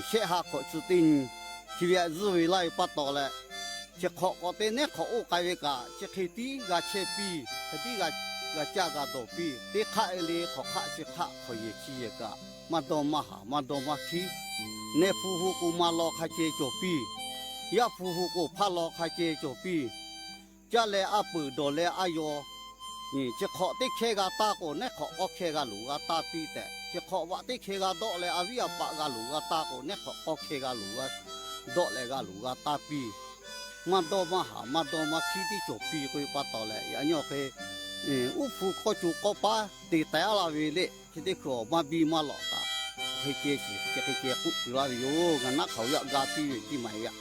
shehˆ ha hkawꞈ chi teˇ nyi, chi ve aꞈ zuhˇ ve laˇ ve pa taw leh, chi hk'awꞈ k'awꞈ te nehˉ hk'awꞈ oˇ k'ai ve kaꞈ, chi hk'e tiˉ g'a chehˇ piˇ, hk'e tiˉ g'a caˇ g'a dawˬ piˇ, teˇ hk'aˆ e le hk'awꞈ hk'aˆ chi hk'aˆ hk'awꞈ yehˬ chi yehˬ kaꞈ, maˇ dawˇ maˇ haˍ maˇ dawˇ maˇ hkiˉ. Nehˬ hpu hu k'o maˇ law hk'a ceh cawˬ piˇ, yaˇ hpu hu k'o hpaˇ law hk'a ceh cawˬ piˇ. Caˇ leh a peuˬ dawˬ leh a yaw, chi hk'awꞈ teˇ hkehˇ g'a taˇ k'o, nehˉ hk'awꞈ k'awˇ hkehˇ g'a loˍ g'a taˇ piˇ tehꞈ, chi hk'awꞈ vaꞈ teˇ hkehˇ g'a dawˆ leh a viˉ a paꞈ g'a loˍ g'a taˇ k'o, nehˉ hk'awꞈ k'awˇ hkehˇ g'a loˍ g'a dawˆ leh g'a loˍ g'a taˇ piˇ. Maˇ dawˇ maˇ haˍ maˇ dawˇ maˇ hkiˉ tiˉ cawˬ piˇ k'oˆ ve pa taw leh, yaꞈ nyi awˬ hk'e uˉ hpu k'awˇ co k'awˇ paˉ te taiˍ a laˇ ve le. Chi teˇ hkui awˬ maˇ biˇ maˇ lawꞈ kaꞈ, hk'e ceh shiˍ ceh hk'e ceh k'oˆ kuiˬ laˇ ve yoˬ. Ngaˬ naˆ hk'aoˍ yaꞈ ga piˇ ve tiˇ maˍ yaꞈ.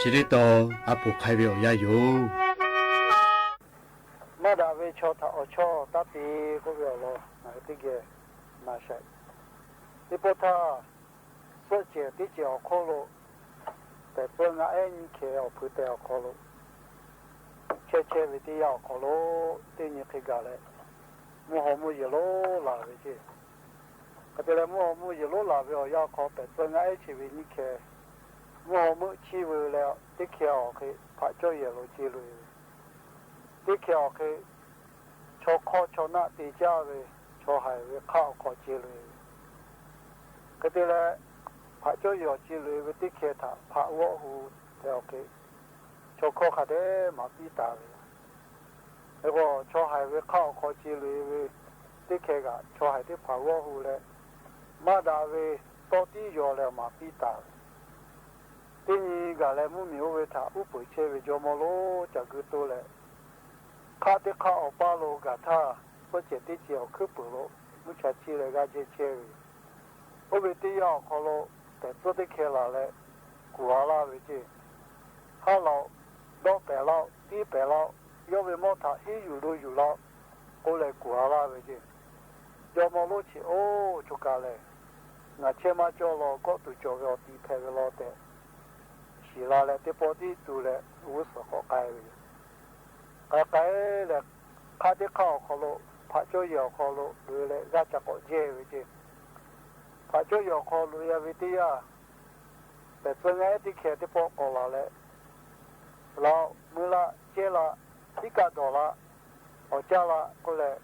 Chi teˇ tawn a poˍ hk'ai ve awˬ yanˇ yoˬ. Maˇ daꞈ ve chaw htaꞈ awˬ chawˇ taˇ te k'oˆ ve awˬ lawn ngaˬ hui teˇ geh maˍ shaiˍ. Teˇ pawˆ htaˇ, suhˆ cehˬ teˇ cehˬ awˬ hk'oˆ lo, pehˬ tcuhˇ ngaˆ ehˉ nyiˇ hkeh awˬ hpui tehˬ awˬ hk'aw lo, chehˇ chehˇ ve teˇ yanˇ awˬ hk'aw lo, teˇ nyi hk'e gaˬ leh, mvuhˇ haw mvuhˇ yeˬ lonˉ laˬ ve ceˇ. Hk'e te leh, mvuhˇ haw mvuhˇ yeˬ lonˉ laˬ ve awˬ yanˇ hk'aw, pehˬ tcuhˇ ngaˆ ehˉ chi ve nyiˇ hkeh mvuhˇ haw meuˆ chiˇ veu leh, teˇ hkeh awˬ hk'e hpaꞈ cawˇ yehˬ lo ce loꞈ-e ve, teˇ hkeh awˬ hk'e chaw hk'awˇ chaw naˆ te caˇ ve, chaw haiˬ ve hk'aˆ awˬ hk'aw ce loꞈ-e ve, hk'e te leh, hpaꞈ cawˇ yehˬ awˬ ce loꞈ-e ve teˇ hkeh htaꞈ hpaꞈ g'awˆ hu tehꞈ awˬ hk'e, chaw hkawˇ hk'a dehꞈ maˍ piˇ taˍ ve yoˬ. Hk'e k'o, chaw haiˬ ve hk'aˆ awˬ hk'aw ce loꞈ-e ve teˇ hkeh kaꞈ, chaw haiˬ teˇ hpaˍ g'awˆ hu leh, maˇ daꞈ ve tawˇ tiˉ yaw leh maˍ piˇ taˍ ve. Teˇ nyi gaˬ leh mvuhˇmiˬ oˇ ve htaꞈ uˉ peunˍ chehˇ ve jawˇmawˇ lonˉ ca guiˇ toˇ leh, hk'aˆ teˇ hk'aˆ awˬ paˇ lo gaˬ htaˇ, suhˆ cehˬ teˇ cehˬ awˬ hkuiˉ peuˍ lo mvuhˇ cha chiˇ leh g'aˇ jehˇ chehˇ ve yoˬ. Oˇ ve teˇ yanˇ awˬ hk'aw lo, pehˬ tcuhˇ teˇ hkeh laˬ leh kuˬ a laˇ ve ceˇ. Haˉ laˬ-oꞈ, dawˆ pehˍ laˇ-oꞈ, tiˉ pehˍ laˇ-oꞈ, yawˇ ve mawˇ htaꞈ hiˉ yuˬ lo yuˬ laˇ-oꞈ k'oˆ leh kuˬ a laˇ ve ceˇ. Jawˇmawˇ lonˉ chi, Oˇ, choˬ kaˬ lehˬ, ngaˬ chehˇ maˇ cawˇ law, kawˆ tuˬ cawˬ ve awˬ ti hpehꞈ ve law tehꞈ shiˍ la leh, teˇ pawˆ tiˉ tu leh g'uˇ suhˍ k'awꞈ k'ai ve yoˬ. K'ai k'ai leh, hk'aˆ teˇ hk'aˆ awˬ hk'aw lo, hpaꞈ cawˇ yehˬ awˬ hk'aw lo loꞈ-e leh g'aˇ ca k'awꞈ jehˇ ve ceˇ. Hpaꞈ cawˇ yehˬ awˬ hk'aw loꞈ-e ve teˇ yanˇ, pehˬ tcuhˇ ngaˆ ehˉ teˇ hkeh teˇ pawˆ k'awꞈ laˬ leh, Laˬ-oꞈ, mui laˇ, cehˇ laˇ, iˉ kaˆ dawˬ laˇ, awˬ caˇ laˇ k'oˆ leh,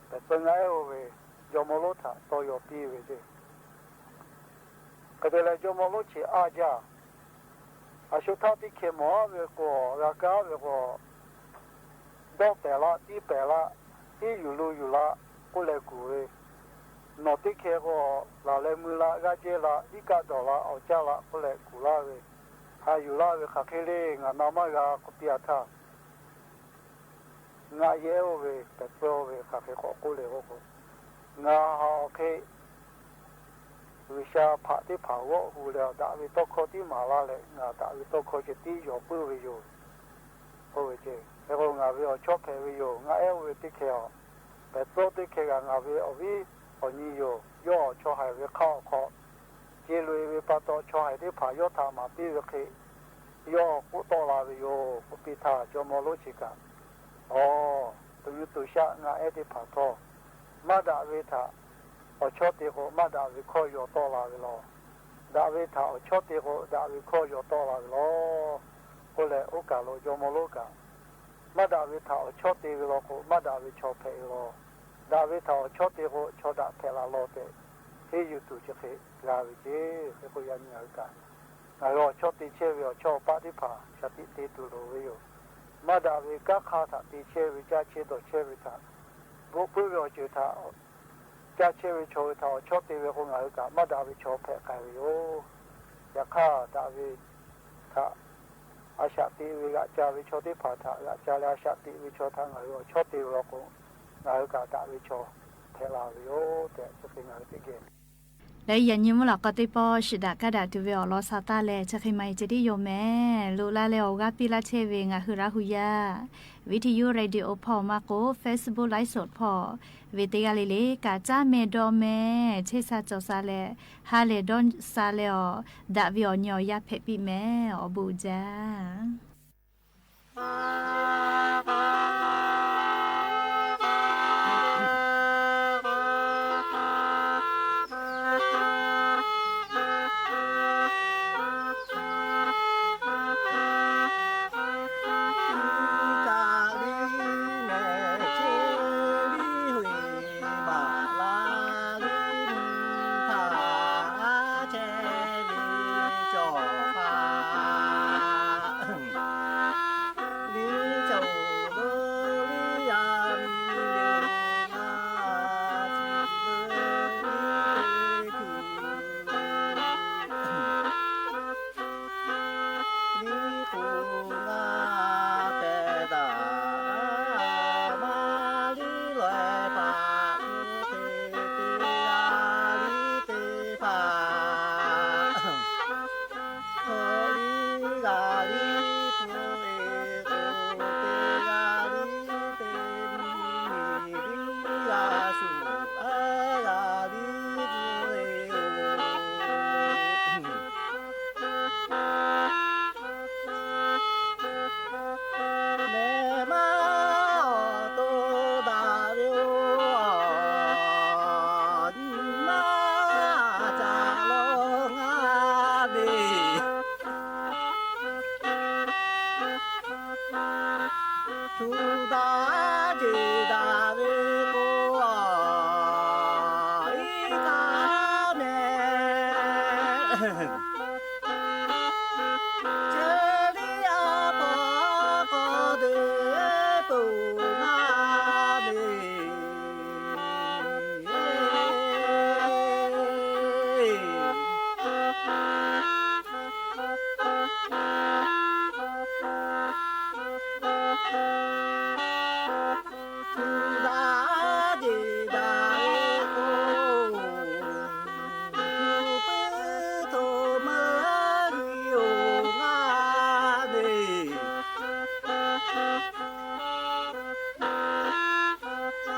pehˬ tcuhˇ ngaˆ ehˉ oˇ ve jawˇmawˇ lonˉ htaꞈ tawˇ yaw piˇ ve ceˇ. Hk'e te leh, jawˇmawˇ lonˉ chi a jaˇ. A shu htaˇ teˇ hkeh mawˬ aˉ ve k'o, g'a kaˇ ve k'o, dawˆ pehˍ laˇ, tiˉ pehˍ laˇ, hiˉ yuˬ lo yuˬ laˇ k'oˆ leh kuˬ ve, nawˬ teˇ hkeh k'o, laˬ leh mui laˇ, g'aˇ jehˇ laˇ, iˉ kaˆ dawˬ laˇ, awˬ caˇ laˇ k'oˆ leh kuˬ laˇ ve, haꞈ yuˬ laˇ ve hk'aˬ hk'e le, ngaˬ na maˇ g'a k'oˆ piˇ-a htaˇ, ngaˆ yehˉ oˇ ve pehˬ tcuhˇ oˇ ve hk'aˬ hk'e k'awꞈ k'oˆ le k'oˆ k'o, ngaˬ haꞈ awˬ hk'e G'uiˬsha hpaꞈ teˇ hpaˍ g'awˆ hu leh, daꞈ ve tawˇ hkawˇ tiˉ maˍ laˇ leh, ngaˬ daꞈ ve tawˇ hkawˇ ceh tiˉ yaw puiˉ ve yoˬ. Oˇ ve ceˇ. Hk'e k'o, ngaˬ ve awˬ chawˇ hpehꞈ ve yoˬ. Ngaˆ ehˉ oˇ ve teˇ hkeh a, pehˬ tcuhˇ teˇ hkeh g'aꞈ ngaˬ ve awˬ viˉ awˬ nyi yoˬ. Yawˇ chaw haiˬ ve hk'aˆ awˬ hk'aw ce loꞈ-e ve pa taw, chaw haiˬ teˇ hpaˍ yawˇ htaꞈ maˍ piˇ ve hk'e, yawˇ k'oˆ tawˆ la ve yoˬ k'oˆ piˇ htaˇ, jawˇmawˇ lonˉ chi kaꞈ, Aˬ, tuˬ nyi tuˬ shaˆ ngaˆ ehˉ teˇ hpaˍ htawˇ, maˇ daꞈ ve htaꞈ awˬ chawˇ te k'o, maˇ daꞈ ve hkawˇ yaw tawˆ la ve law. Daꞈ ve htaꞈ awˬ chawˇ te k'o, daꞈ ve hkawˇ yaw tawˆ la ve law k'oˆ leh, oˇ kaˬ lo jawˇmawˇ lonˉ kaꞈ, maˇ daꞈ ve htaꞈ awˬ chawˇ te ve law k'o, maˇ daꞈ ve chaw hpehꞈ ve law. Daꞈ ve htaꞈ awˬ chawˇ te k'o, chaw daꞈ hpehꞈ la law tehꞈ, henˇ yuˬ tuˬ chi hk'e g'a ve ceˇ. Hk'e k'o, yaꞈ nyi ngaˬ hui kaꞈ, ngaˬ hui awˬ chawˇ te chehˇ ve awˬ chawˇ awˬ paˆ teˇ hpaˍ shaˍ tiꞈ te tuˬ loˍ ve yoˬ. Maˇ daꞈ ve kanˉ hk'aˇ htaꞈ te chehˇ ve, caˇ chehˇ dawˬ chehˇ ve htaꞈ, bvuhꞈ puiˉ ve awˬ ceuˬ htaꞈ caˇ chehˇ ve chaw hui htaꞈ awˬ chawˇ te ve k'o, ngaˬ hui kaꞈ maˇ daꞈ ve chaw hpehꞈ k'ai ve yoˬ. Yaꞈ hk'aˇ, daꞈ ve htaꞈ a shaꞈ teꞈ ve g'aꞈ ca ve chaw teˇ hpaˍ htaꞈ g'aꞈ ca leh, a shaꞈ teꞈ ve chaw htaꞈ ngaˬ hui awˬ chawˇ te ve law k'o, ngaˬ hui kaꞈ daꞈ ve chaw hpehꞈ la ve yoˬ tehꞈ, chi hk'e ngaˬ hui teˇ geh Leh yaꞈ nyi mvuhˇ lawꞈ k'aw teˇ pawˆ shiˍ daꞈ kaˇ daꞈ tuˬ ve awˬ lawn sha taˇ leh, chi hk'e maˇ heˆ ceh tiˉ yoˬ mehˍ. Loꞈ la leh awˬ g'aˇ piˇ laˇ chehˇ ve ngaˬ hui Laˇ hu yaˇ, Viˉ hti yoˇ radio hpawˇ maˇ k'o, Facebook live show hpawˇ ve teˇ g'aˇ le le kaꞈ, caˉ meh dawˇ meh chehˇ sha cawˬ sha leh, ha lehˬ dawˇ sha leh awˬ, daꞈ ve awˬ nyi awˬ yanˇ hpehꞈ piˇ mehˍ. Awˬ bon uiˍ jaˇ. Chi liˇ a pa k'aw te peuˬ na ve. Tuˬ daꞈ jeˬ daꞈ ve k'o, tuˬ puiˉ to maˇ g'uiˬ oˬ ngaˇ ve.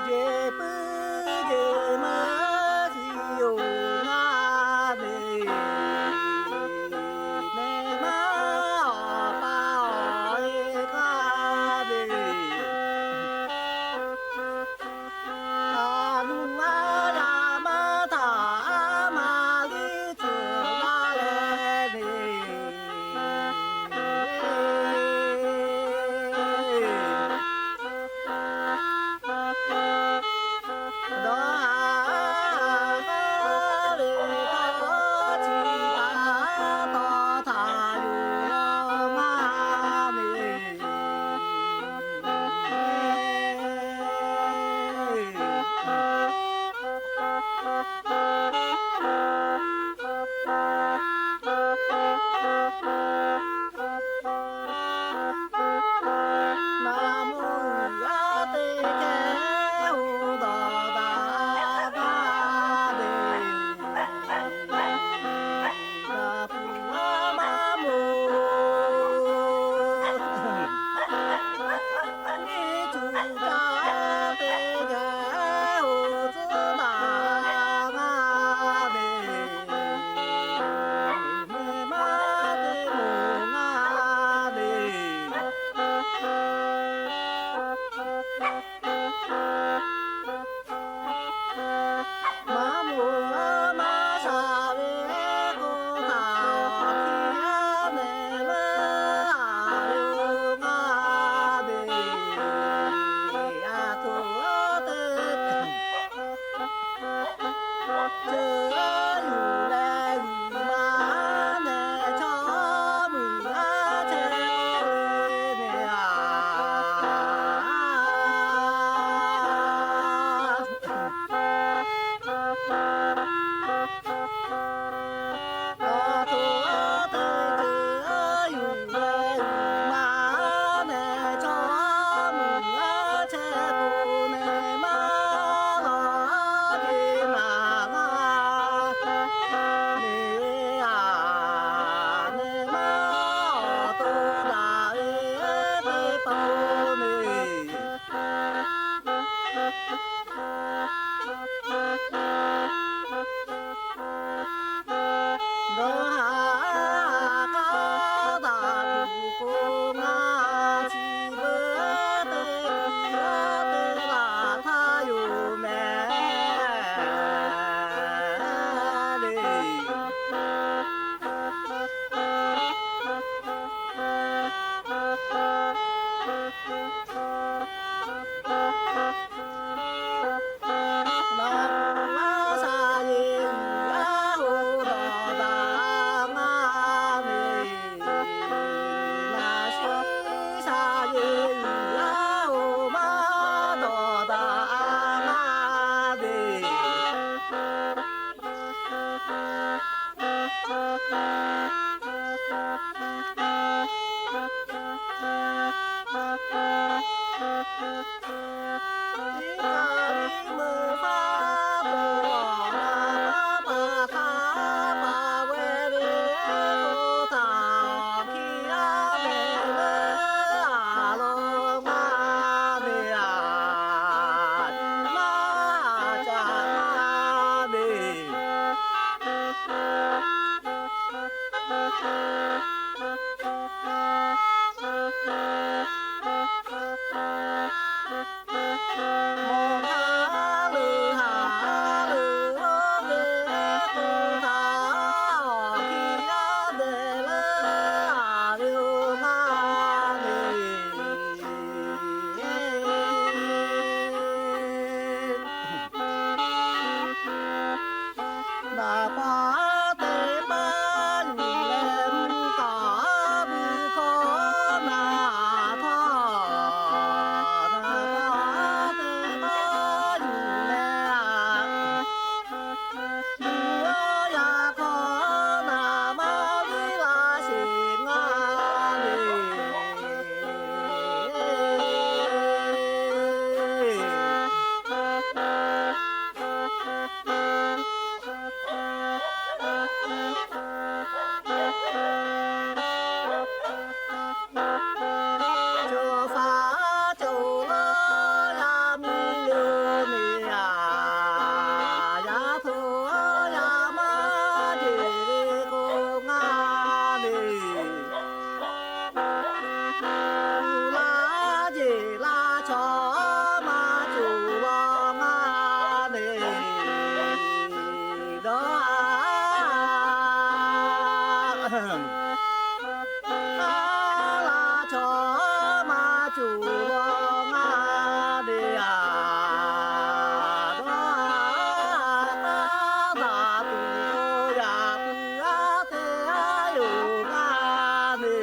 Jeˬ puiˉ jeˬ maˇ g'uiˬ oˬ ngaˇ ve. Meh maˇ awˬ pa awˬ e k'aˇ ve. A nuˇ maˇ yaˇ maˇ htaꞈ a ma liˇ tcuhˍ laˇ leh ve. Dawˇ haˍ ve tawˇ chi taꞈ tawˇ htaꞈ yuˬ law maˇ ve. Maˇ mawˇ g'aˇ teˇ kehˉ oˇ dawˬ daꞈ gaˇ ve. Naˍ puˍ maˇ maˇ moˍ. Iˉ cuˬ caˇ teˇ geh oˇ tcuhˉ daꞈ gaˇ ve. Meh maˇ te moˍ ngaˇ ve. Maˇ moˍ maˇ sha ve k'oˆ htaꞈ awˬ hkiˇ aˉ meh leuˉ a ve oˇ ngaˇ ve. A htoꞈ teˇ ceuˬ yuˬ leh g'uiˬ ma neh chaw muiˬ aˉ chehˇ ve meh a. A htoꞈ teˇ ceuˬ yuˬ leh g'uiˬ ma neh chaw muiˬ aˉ chehˇ k'o neh maˇ lawˬ a ve naˍ laˇ ve a. Neh maˇ awˬ to daꞈ ve teˇ pawˆ ve. Dawˇ haˍ k'aˉ daꞈ tuˬ k'o ngaˇ chi beuꞈ teˇ kuiˬ aˉ teˇ laˬ htaˇ yoˬ meh le. Naˍ puˍ maˇ sha yeˬ g'uiˬ aˉ oˇ dawˬ daꞈ ngaˇ ve. Naˍ shiˍ sha yeˬ g'uiˬ aˉ oˇ maˇ dawˬ daꞈ ngaˇ ve. Iˉ kaˍ liˇ meuˇ faˉ peuˬ awˬ na paˉ paˍ htaˇ paˍ weh ve k'oˆ htaꞈ awˬ hkiˇ aˉ meh leuˉ a law maˇ ve a. Maˇ ca maˇ ve. Mawˬ hk'aˇ leuˬ haˍ leuˬ oˇ ve k'oˆ htaꞈ awˬ hkiˇ aˉ dehꞈ leuˉ a ve oˇ maˇ ve. Naˍ paˍ teˇ paˍ Aˉ laˇ chaw maˇ cuˬ law ngaˇ ve aˬ, aˉ taˇ daꞈ tuˬ yaꞈ puiˉ aˉ te aˉ yoˬ ngaˇ ve.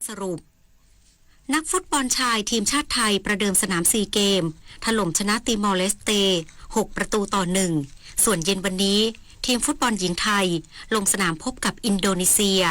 Srup นักฟุตบอลชายทีมชาติไทยประเดิมสนามซีเกม ถล่มชนะติมอร์เลสเต หก ประตูต่อ หนึ่ง ส่วนเย็นวันนี้ ทีมฟุตบอลหญิงไทย ลงสนามพบกับอินโดนีเซีย